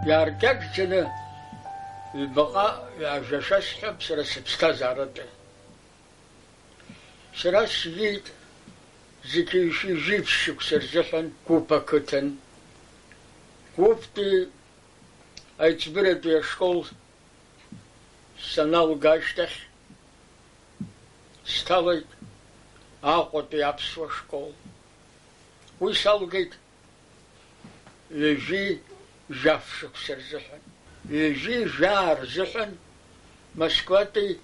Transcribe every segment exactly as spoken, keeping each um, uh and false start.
Иааркьаҿӡаны ҩбаҟа ҩажәа шәасҳәап сара сыԥсҭазааратәы. Сара сжәит зқьи жәшәи жәиԥшь шықәса рзыҳәан Гәыԥ ақыҭан. Гәыԥтәи аиҵбыратәи ашкол саналга ашьҭахь, сҭалеит Аҟәатәи аԥсуа школ. Уи салгеит ҩажәи жәаф шықәса рзыҳәан. Ҩажәи жәаа рзыҳәан Москватәи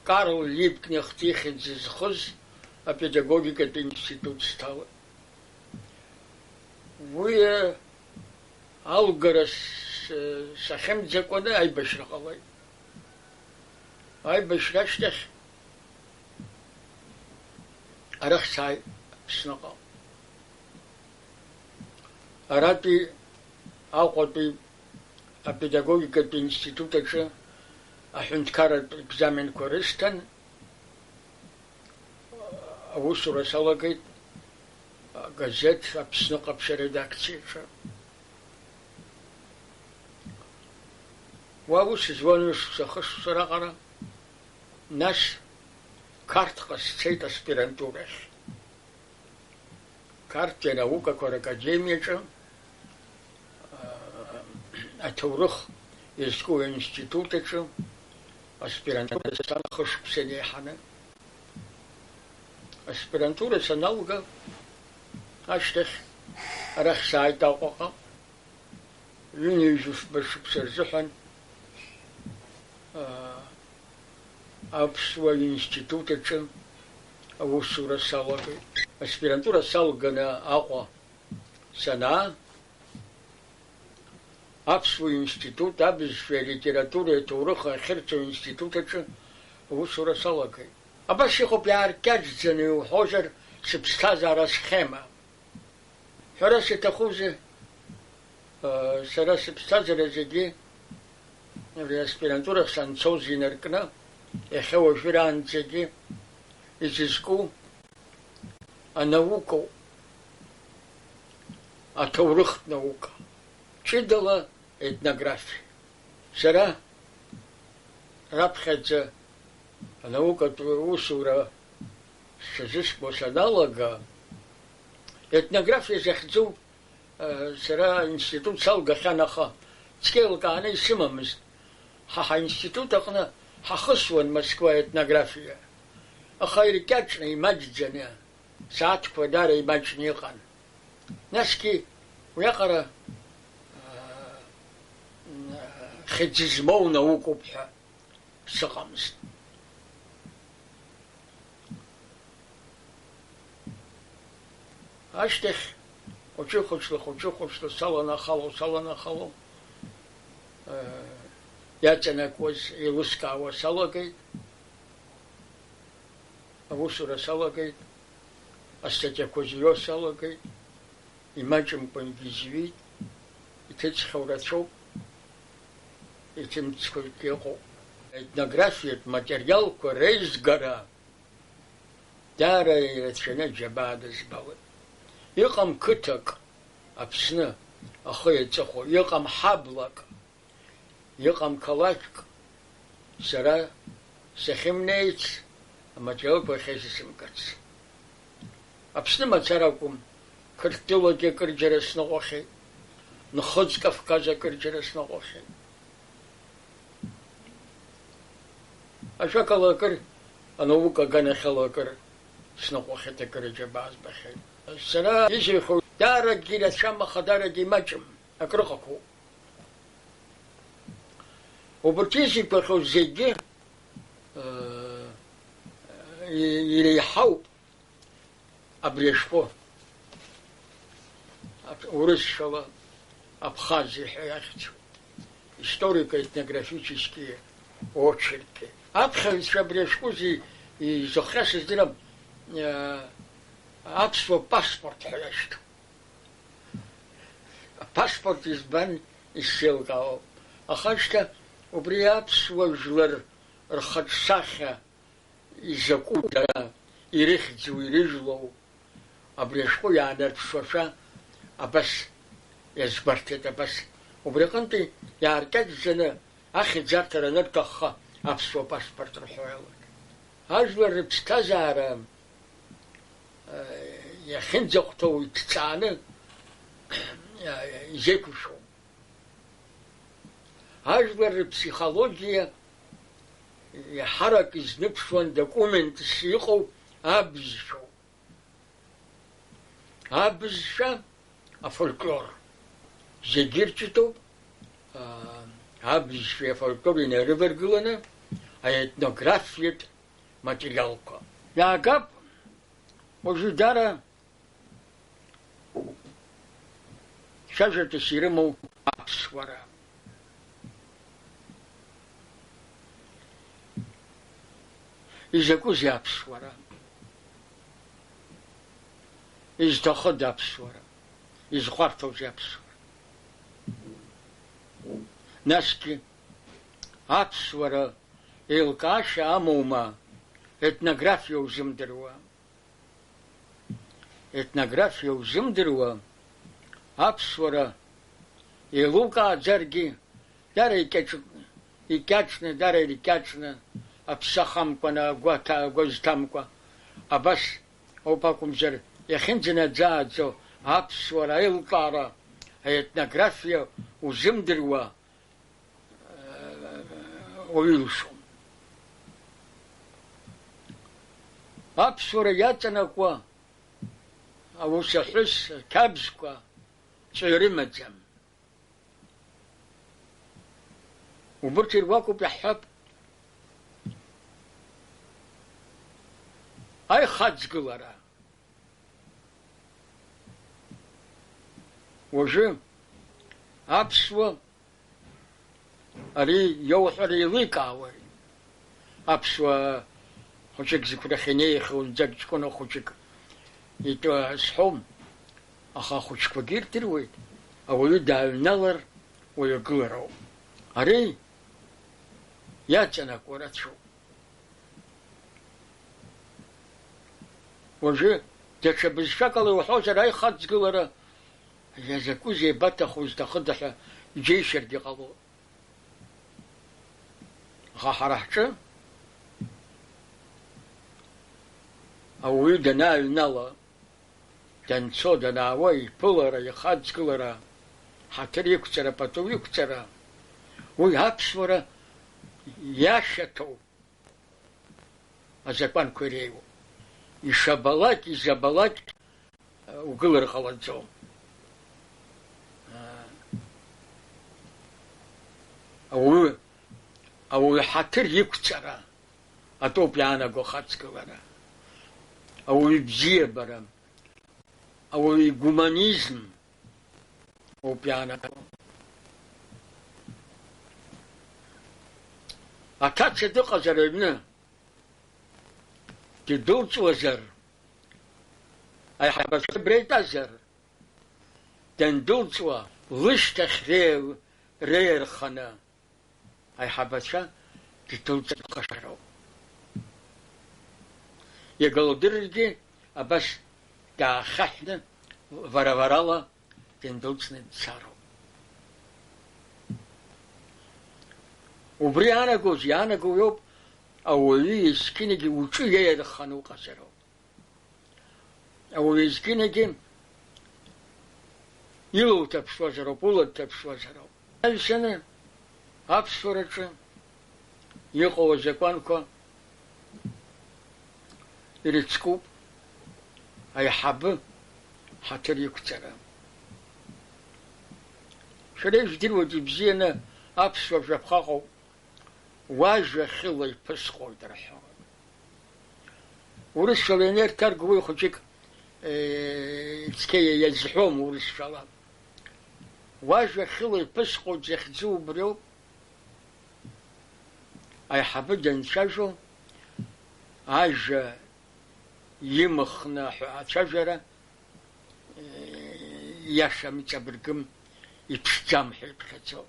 Карл Либкнехт ихьӡ зхыз апедагогикатә институт сҭалеит. Уи алгара с-, сахьымӡакәаны аибашьра ҟалеит. Аибашьра ашьҭахь арахь сааит Аԥсныҟа. Аратәи Аҟәатәи апедагогикатә институт аҿы аҳәынҭқарратә екзаменқәа рысҭан, аусура салагеит агазеҭ Аԥсны ҟаԥшь аредакциаҿы. Уа аус зуан ҩышықәса, хышықәса раҟара, нас Қарҭҟа сцеит аспирантурахь. Қарҭтәи анаукақәа ракадемиаҿы, аа, аҭоурых иазку аинститут аҿы аспирантура салан хышықәса инеиҳаны. Аспирантура саналга, ашьҭахь арахь сааит Аҟәаҟа. Ҩынҩажәифба шықәса рзыҳәан, аа, аԥсуа институт аҿы аусура салагеит. Аспирантура салганы Аҟәа санаа, аԥсуа институт абызшәеи алитературеи аҭоурыхи ахьырҵо аинститут аҿы аусура салагеит. Абас иҟоуп, иааркьаҿӡаны иуҳәозар, сыԥсҭазаара схема. Ҳәарас иаҭахузеи, сара сыԥсҭазаара зегьы, ари аспирантура санцоз инаркны, иахьа уажәраанӡагьы изызку анаукоуп, аҭоурыхтә наука, ҷыдала етнографиа. Сара раԥхьаӡа анаукатә усура сазыскуа саналага, етнографиа захьӡу, э, сара аинститут салгахьан, аха цқьа еилкааны исымамызт. Ҳа ҳаинститут аҟны ҳахысуан Москва етнографиа. Аха иркьаҿны, имаҷӡаны, сааҭқәа дара имаҷны иҟан. Насгьы уиаҟара, аа, хьӡы змоу наукоуп ҳәа сыҟамызт. Ашьҭахь, хәыҷы-хәыҷла, хәыҷы-хәыҷла саланахало, саланахало, аа, иаҵанакуаз еилыскаауа салагеит. Аусура салагеит, астатиақәа зҩо салагеит, имаҷымкәангьы изҩит, иҭыҵхьоу рацәоуп, иҭымҵқәагьы ыҟоуп. Аетнографиатә материалқәа реизгара даара ирацәаны аџьабаа дызбалоит. Иҟам қыҭак Аԥсны ахы иаҵыхәо, иҟам ҳаблак, иҟам қалақьк сара сахьымнеиц аматериалқәа ахьазысымгац. Аԥсны мацара акәым, Қырҭтәылагьы акырџьара сныҟәахьеит, Нхыҵ Кавказ акырџьара сныҟәахьеит. Ажәакала, акыр анаука аганахьала акыр сныҟәахьеит, акыр аџьабаа збахьеит. Сара изеиӷьу даарагьы ирацәам, аха даарагьы имаҷым, акрыҟақәоуп. Убырҭ изеиқәаҳәоу зегьы, э, и-, иреиҳауп абри ашәҟәы. Ап-, урысшәала Абхазиа ҳәа иахьӡу, историко-етнографические очерки. Аԥхьаҩцәа абри ашәҟәы зи-, изыхҟьа сыздырам, э, аԥсуа паспорт ҳәа иашьҭоуп. Апаспорт избан исзеилкаауам. Аха шьҭа убри аԥсуа жәлар рхаҿсахьа изакәу, дара ирыхьӡу, ирыжәлоу, абри ашәҟәы иаанарԥшуашәа абас иазгәарҭеит, абас Убри аҟынтәи иааркьаҿӡаны ахьӡарҭара анырҭахха аԥсуа паспорт рҳәо иалагеит. Ажәлар рыԥсҭазаара, э, иахьынӡахәҭоу иҭҵааны, э, изеиқәыршәом. Ажәлар рыԥсихологиа иаҳарак изныԥшуан документс иҟоу абызшәоуп. Абызшәа, афольклор зегьы ирҿиҭуп, аа, абызшәеи афольклори инарываргыланы аетнографиатә материалқәа. Иаагап уажәы дара цәажәатәыс ирымоу аԥсуара. Изакәызеи аԥсуара? Изҭахыда аԥсуара? Изхәарҭоузеи аԥсуара? Насгьы аԥсуара еилкаашьа амоума етнографиа узымдыруа? Етнографиа узымдыруа, аԥсуара еилукааӡаргьы, дара икьаҿ-, икьаҿны, дара иркьаҿны, аԥсы ахамкәаны, агәы аҭа-, агәы зҭамкәа, абас ауп акәымзар, иахьынӡанаӡааӡо аԥсуара аилкаара, аетнографиа узымдыруа, уаҩы илшом. Аԥсуара иаҵанакуа аус аҳәыс, ақьабзқәа ҵәҩа рымаӡам. Убырҭ ируакуп иаҳҳәап. Аихаҵгылара. Уажәы аԥсуа ари иоуҳәара еиликаауеит. Аԥсуа хәыҷык зықәрахь инеихьоу зынӡак ҷкәына хәыҷык итәы сҳәом, аха ахәыҷқәагьы ирдыруеит, ауаҩы дааҩналар уаҩагылароуп. Ари иаҵанакуа рацәоуп. Уажәы, даҽа бызшәак ала иуҳәозар, аихаҵгылара, иа закәызеи, еибаҭаху, изҭахыда ҳәа иџьеишьаргьы ҟалоит. Аха ҳара ҳҿы ауаҩы данааҩнала, данцо, данаауа, иԥылара, ихаҵгылара, ҳаҭыр иқәҵара, пату иқәҵара, уи аԥсуара иашаҭоуп. Азакәанқәа иреиуоуп. Ишабалак, изабалак, угылар ҟалаӡом. Ауаҩы, ауаҩы ҳаҭыр иқәҵара атәоуп иаанаго ахаҵгылара. Ауаҩы бзиабара, ауаҩы игуманизм ауп иаанаго. Аҭаца дыҟазар аҩны, ддәылҵуазар, аиҳабацәа абра итәазар, дандәылҵуа, лышьҭахь реи-, реиарханы, аиҳабацәа ддәылҵыр ҟазароуп. Иага лдырыргьы абас даахьаҳәны, вара-варала дындәылҵны дцароуп. Убри иаанагоз, иаанаго иоуп, ауаҩы есқьынагьы уҿы иаирханы уҟазароуп. Ауаҩы есқьынагьы ила уҭаԥшуазароуп, ула дҭаԥшуазароуп. Аҩсаны аԥсуараҿы иҟоу азакәанқәа ирыцкуп аиҳабы ҳаҭыр иқәҵара. Шәара ижәдыруеит ибзианы аԥсуа жәаԥҟа ыҟоуп, уажәа хьыла иԥысҟоит рҳәоит. Урысшәала ианеирҭарго уи хәыҷык, э, цқьа иазҳәом урысшәала. Уажәа хьыла иԥысҟоит захьӡу убриоуп. Аиҳабы данцәажәо, ажәа имыхны ҳәа ацәажәара, э, иашам, иҵабыргым, иԥшӡам ҳәа иԥхьаӡо.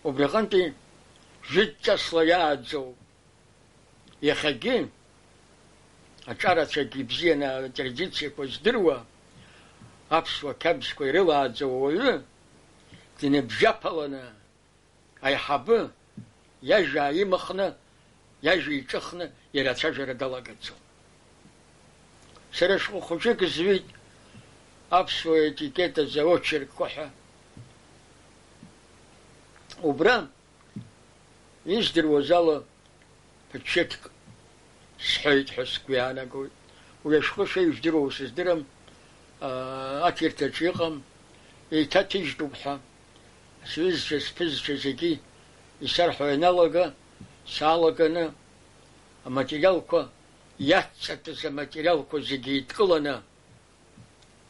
Убри аҟынтәи жәытә ҵасла иааӡоу, иахьагьы аҿарацәагьы ибзианы атрадициақәа здыруа, аԥсуа қьабзқәа ирылааӡо ауаҩы дныбжьаԥаланы, аиҳабы иажәа ааимыхны, иажәа иҿыхны иара ацәажәара далагаӡом. Сара шәҟәы хәыҷык зҩит аԥсуа етикет азы аочеркқәа ҳәа. Убра, издыруаз ала, ԥыҭчыҭк сҳәеит ҳәа сгәы иаанагоит. Уи ашәҟәы шәеижәдыруоу сыздырам, аа, аҭирҭаҿы иҟам, еиҭаҭыжьтәуп ҳәа. Сҩызцәа, сԥызцәа зегьы исарҳәо ианалага, саалаганы аматериалқәа, иацҵатәыз аматериалқәа зегьы еидкыланы,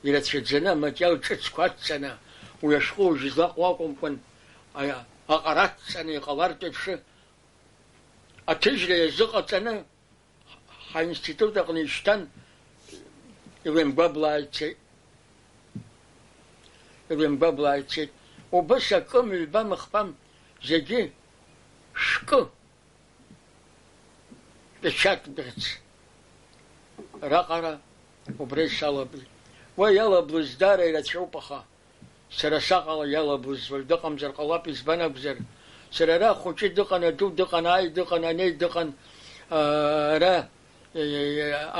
ирацәаӡаны аматериал ҿыцқәа ацҵаны, уи ашәҟәы уажә излаҟоу акәымкәан, а-, аҟара ацҵаны иҟалартә еиԥш, аҭыжьра иазыҟаҵаны, ҳаинститут аҟны ишьҭан, илеимгәаблаа ицеит. Илеимгәаблаа ицеит. Убыс акы, мҩбам, хԥам, зегьы шәкы. Печать бӷьыц. Раҟара убра исалаблит. Уа иалаблыз даара ирацәоуп, аха сара саҟала иалаблыз уаҩ дыҟамзар ҟалап, избан акәзар, сара ара ахәыҷы дыҟан, аду дыҟан, ааи дыҟан, анеи дыҟан, ара,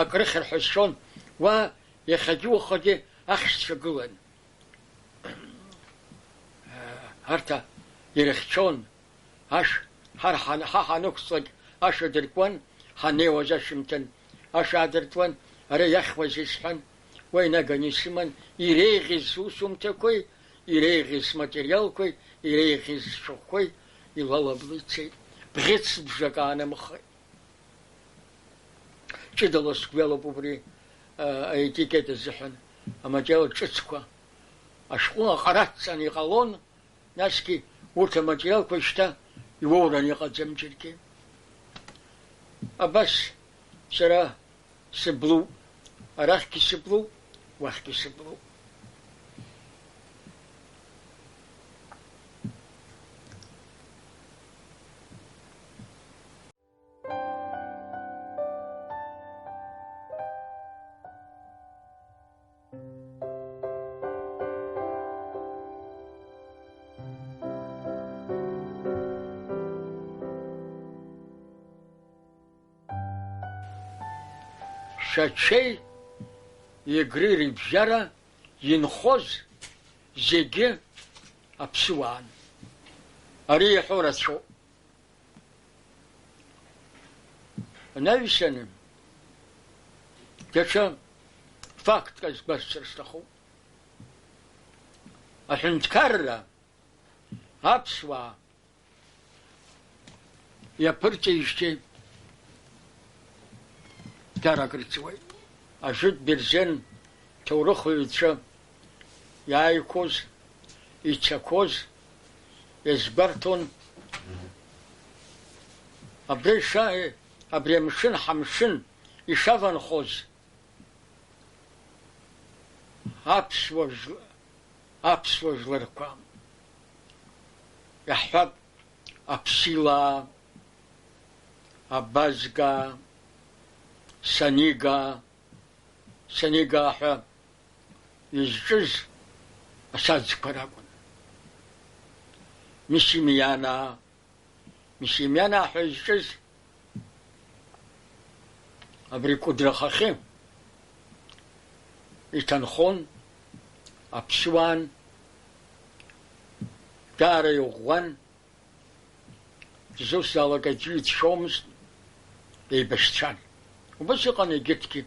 акрыхьыр ҳәа сшон, уа иахьагьы уахагьы ахьшьцәа гылан. Арҭ ирыхьчон, ашә, ҳар ҳан-, ҳа ҳанықәҵлак, ашә адыркуан, ҳаннеиуаз ашәымҭан, ашә аадыртуан, ара иахьуаз исҳәан, уа инаганы исыман, иреиӷьыз сусумҭақәеи, иреиӷьыз сматериалқәеи, иреиӷьыз сшәҟәқәеи илалаблы ицеит. Бӷьыц бжак аанымхеит. Ҷыдала сгәы иалоуп убри, а, аетикет азыҳәан, аматериал ҿыцқәа ашәҟәы аҟара адҵан иҟалон, насгьы урҭ аматериалқәа шьҭа иуоуран иҟаӡам џьаргьы. Абас сара сыблуп, арахьгьы сыблуп, уахьгьы сыблуп. Шәачеи Егри рыбжьара инхоз зегьы аԥсуаан. Ари иаҳәо рацәоуп. Анаҩсаны, даҽа фактк азгәасҭар сҭахуп. Аҳәынҭқарра аԥсуаа иаԥырҵеижьҭеи дара акрыҵуеит. Ажытә Берзен ҭоурыхҩҩцәа иааиқәоз, ицақәоз иазгәарҭон. Абри иша-, абри амшын ҳамшын ишаванхоз аԥсуа жәл-, аԥсуа жәларқәа, иаҳҳәап, Аԥсилаа, Абазгаа, Санигаа, Санигаа ҳәа изҿыз асаӡқәа ракәын. Мисимианаа, Мисимианаа ҳәа изҿыз абри Кәыдры ахахьы иҭанхон, аԥсуаан, даара иӷәӷәан, изусҭзаалак аӡәы ицәшәомызт, еибашьцәан. Убас иҟан егьырҭгьы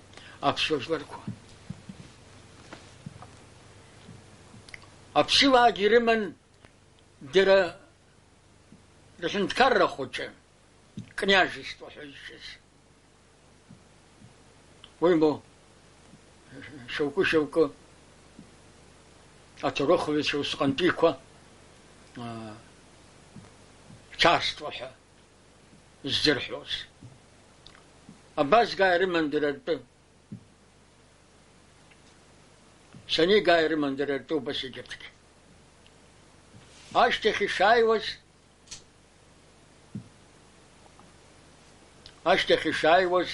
аԥсуа жәларқәа. Аԥсилаагьы ирыман дара рҳәынҭқарра хәыҷы, княжество ҳәа изҿыз. Уимоу, шьоукы-шьоукы аҭоурыхҩцәа усҟантәиқәа, аа, царство ҳәа ззырҳәоз. Абазгаа ирыман дара ртәы. Санигаа ирыман дара ртәы убас егьырҭгьы. Ашьҭахь ишааиуаз, ашьҭахь ишааиуаз,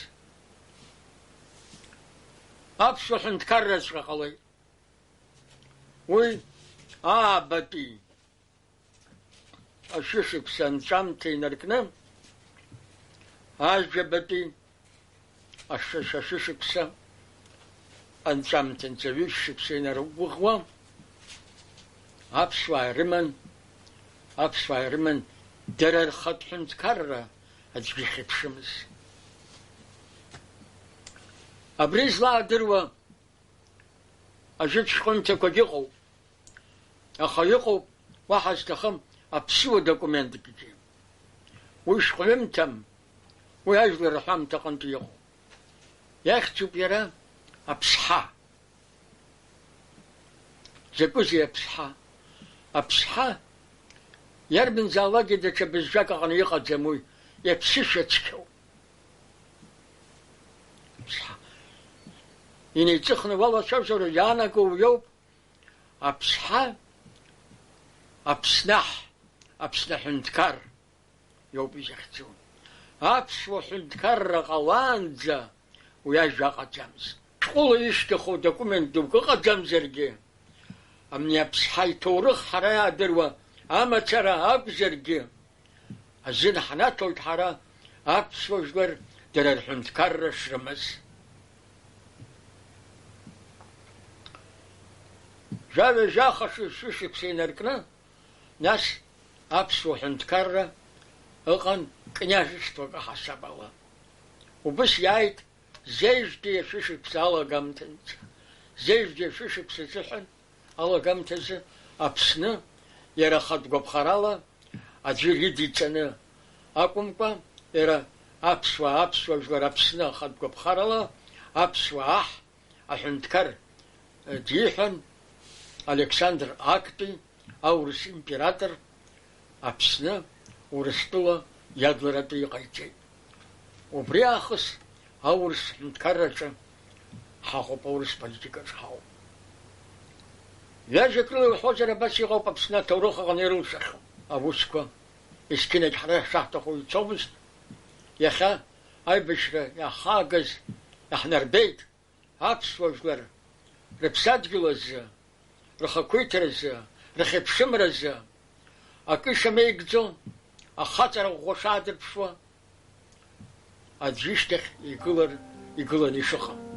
аԥсуа ҳәынҭқарраҵәҟьа ҟалеит. Уи аабатәи ашәышықәса анҵәамҭа инаркны, ажәабатәи ашәышықәса анҵәамҭа нҵәаҩышә шықәса инаргәыӷуа, аԥсуаа ирыман, аԥсуаа ирыман дара рхатә ҳәынҭқарра аӡәгьы ихьыԥшымыз. Абри злаадыруа ажәытәшәҟәымҭақәагь ыҟоуп, аха иҟоуп, уаҳа зҭахым аԥсуа документкгьы. Уи шәҟәҩымҭам, уи ажәлар рҳәамҭа аҟынтә иҟоуп. Иахьӡуп иара Аԥсҳа. Закәызеи Аԥсҳа? Аԥсҳа иарбанзаалакгьы даҽа бызшәак аҟны иҟаӡам уи, иаԥсышәа цқьоуп. Аԥсҳа. Инеиҵыхны уалацәажәара иаанаго уиоуп. Аԥсҳа, Аԥснаҳ, Аԥсны аҳәынҭқар иоуп изахьӡу. Аԥсуа ҳәынҭқарра ҟалаанӡа уи ажәа ыҟаӡамызт. Шәҟәыла ишьҭыху документ дук ыҟаӡамзаргьы, амни Аԥсҳа иҭоурых ҳара иаадыруа амацара акәзаргьы, азин ҳнаҭоит ҳара аԥсуа жәлар дара рҳәынҭқарра шрымаз. Жәаҩа-жәаха шәышықәса инаркны, нас аԥсуа ҳәынҭқарра ыҟан княжествак аҳасабала. Убыс иааит зежәтәи ашәышықәса алагамҭанӡа. Зежәтәи ашәышықәса азыҳәан алагамҭазы Аԥсны иара ахатә гәаԥхарала аӡәыр идиҵаны акәымкәа, иара аԥсуаа, аԥсуа жәлар Аԥсны ахатә гәаԥхарала аԥсуа аҳ, аҳәынҭқар, диҳәон Александр актәи аурыс император Аԥсны Урыстәыла иадларатәы иҟаиҵеит. Убри аахыс аурыс ҳәынҭқарраҿы ҳаҟоуп, аурыс политикаҿы ҳаҟоуп. Ҩажәак рыла иуҳәозар, абас иҟоуп Аԥсны аҭоурых аҟны ирылшахьоу аусқәа, есқьынагь ҳара ишаҳҭаху ицомызт, иахьа аибашьра иаҳхаагаз иаҳнарбеит. Аԥсуа жәлар рыԥсадгьыл азы, рхақәиҭразы, рхьыԥшымразы акы ишамеигӡо, ахаҵара ӷәӷәа шаадырԥшуа, аӡәы ишьҭахь игылар, игыланы ишыҟам.